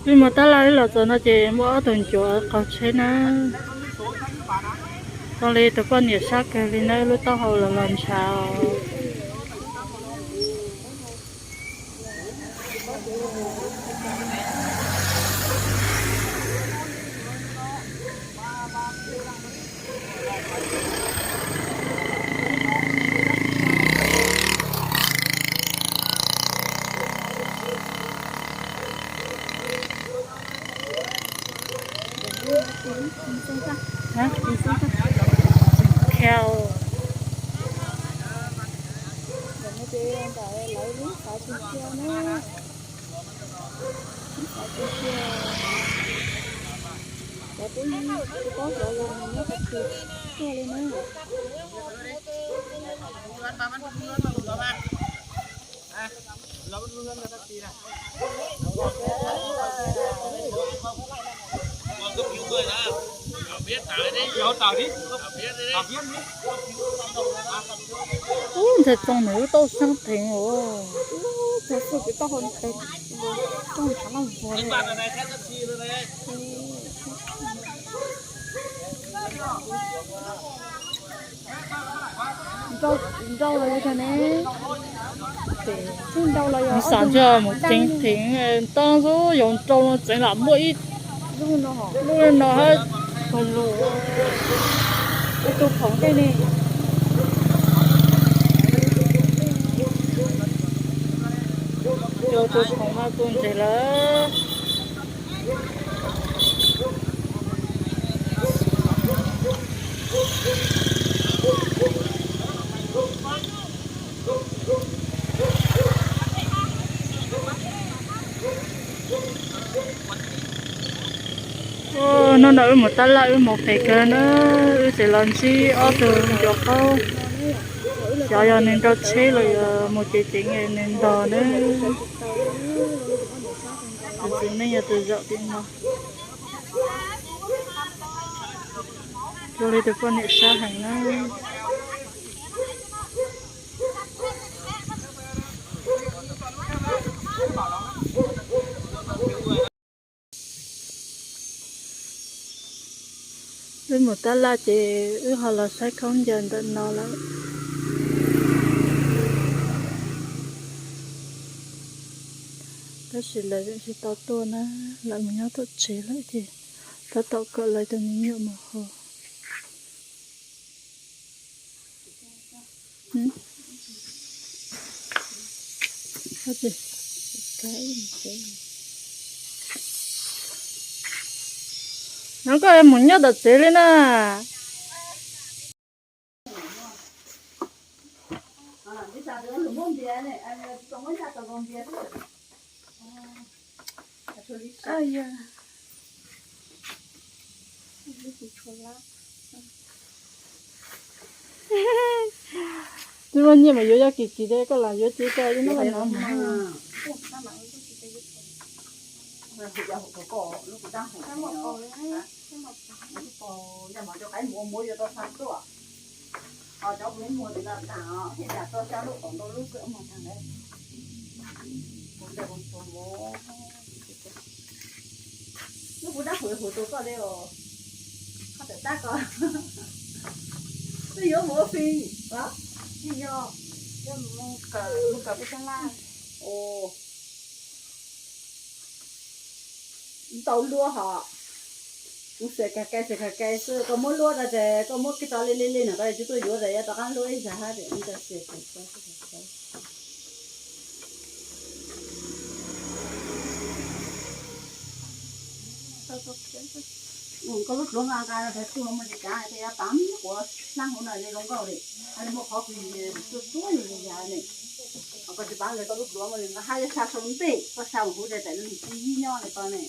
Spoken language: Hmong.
Wb mus tab laj wb los txog no ces muaj ob tug ncuav qaug tsheb na. Zoo li tus poj niam sab kawg li na, lub taub hau los los ntshav. Ub, ntxhais Txoov nws lub taub xeeb theev os. Ub, ntxhais Txoov tus taub hau ntev, taub hau ntshav loj vog li. Nrau los yog ne, nrau los yog xav ntshe mus ceev theev ntab xwb, yog nrau no tseev lam muaj ib lub no hab pawg lug, ib tug khoom tej ne. Tus khoom no tu ntseg lawm. Hnub no wb mus tab laj wb mus phem kawg na, wb tseem los ntsib ob tug ncuav qaub, xyov yog nws nrau tsheb los yog mus ceev ceev nws ntog na. Tus txiv neej yog tus zaum tim no. Zoo li tus poj niam sab heev na. Wb mus tab laj ces wb ho los saib khaub ncaws ntawm no lawm. Tab sis lawv tseem tsis tau tuaj na, lawv mus nyob tom tsev lawm ces tab tom kom lawv cov me nyuam mus haus. No koj mus nyob tom tsev li na. Twb muaj nyiaj mas yuav yog kim kim ces koj lam yuav ces koj yuav noj no mas. Lub kuv dab huv huv tus koj li os. Qhov tawm tab ko. Twb yuav mus ua fi los? Tsis yog, yuav mus kawm, mus kawm peb sab laj. Os, tau luab hos. Kuv xav kag kai xav kag kai xwb, koj muab luab rau ces koj muab kiag tau li li li no koj yuav tsum tuaj yuav ces yuav rov qab luab ib zag hab ces ib zag xav kag kai. Koj lub duav nqa nqa no tas tug los mus tsis kav ces yav tas quav hlab hauv no zoo nkauj li, hab li muaj qhov kws tuaj tuab li yas ne. Koj tsis paub li koj lub duav mas nqa hab yuav sa sau ntej, koj sa mus huv ces tam no nws tsis yig nyob li ko ne.